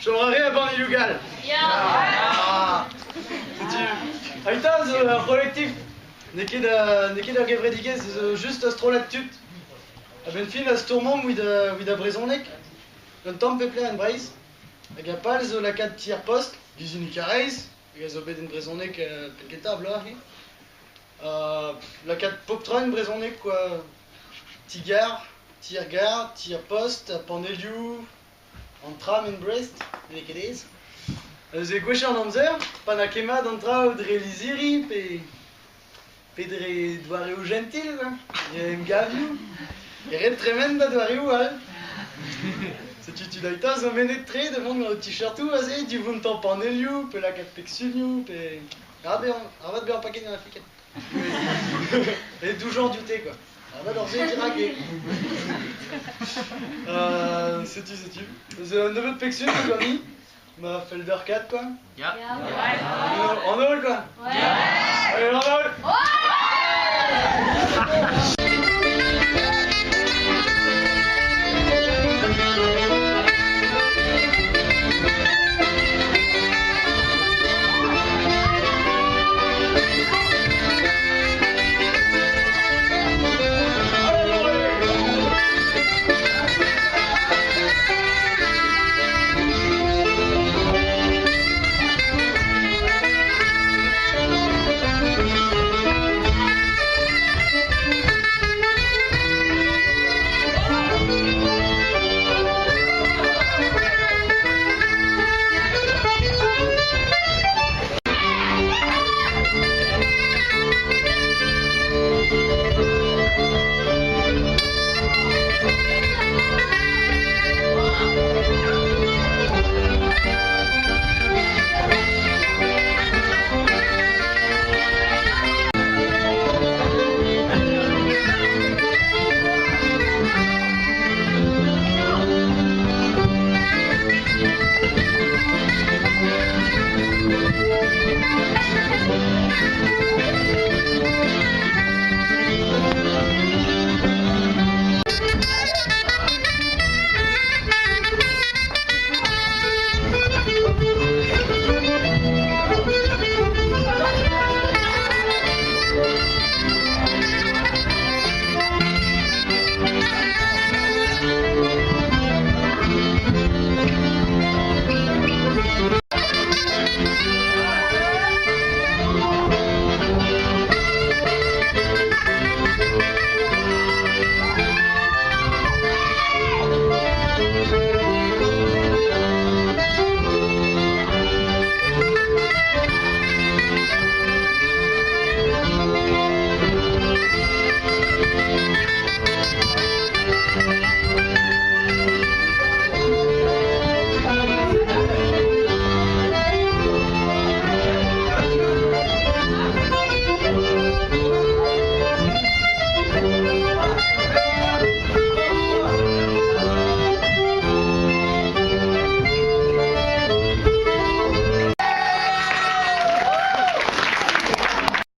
Chom a re a bannielioù gall. Ah, setu. Ai'ta zo ur c'holektif. N'eo ket n'eo ket ur gevredigezh, zo just ur strollad tud. A-benn fin a stourmomp evit evit ar brezhoneg, un tamm pep lec'h en Breizh. Hag ar pal zo lakaat ti ar post, guzuliñ Karaez, hag a zo bet en brezhoneg penn-kentañ ar bloaz ivez. Lakaat pep tra en brezhoneg kwa. Ti-gar, ti-ar-gar, ti-ar-post, panelioù, an tram en Brest, n'eo ket aes. Neuze gwech an amzer, pa n'a ket mat an traoù dre lizhiri pe pe dre doareoù jentil quoi, dre emgavioù, e ret tremen da doareoù all. Setu tud Ai'ta zo mennet-tre da vont gant o t-shirtoù aze, divontañ panelioù, pe lakaat pegsunioù, pe arabat bezañ paket gant ar fliked. E doujañ dioute quoi. Arabat hor se dirak eo. Setu, setu. Eus un nebeud pegsun zo ganin, ma fell deoc'h kat quoi. Ya. An holl quoi. Ouais. Allez, an holl. Ouais.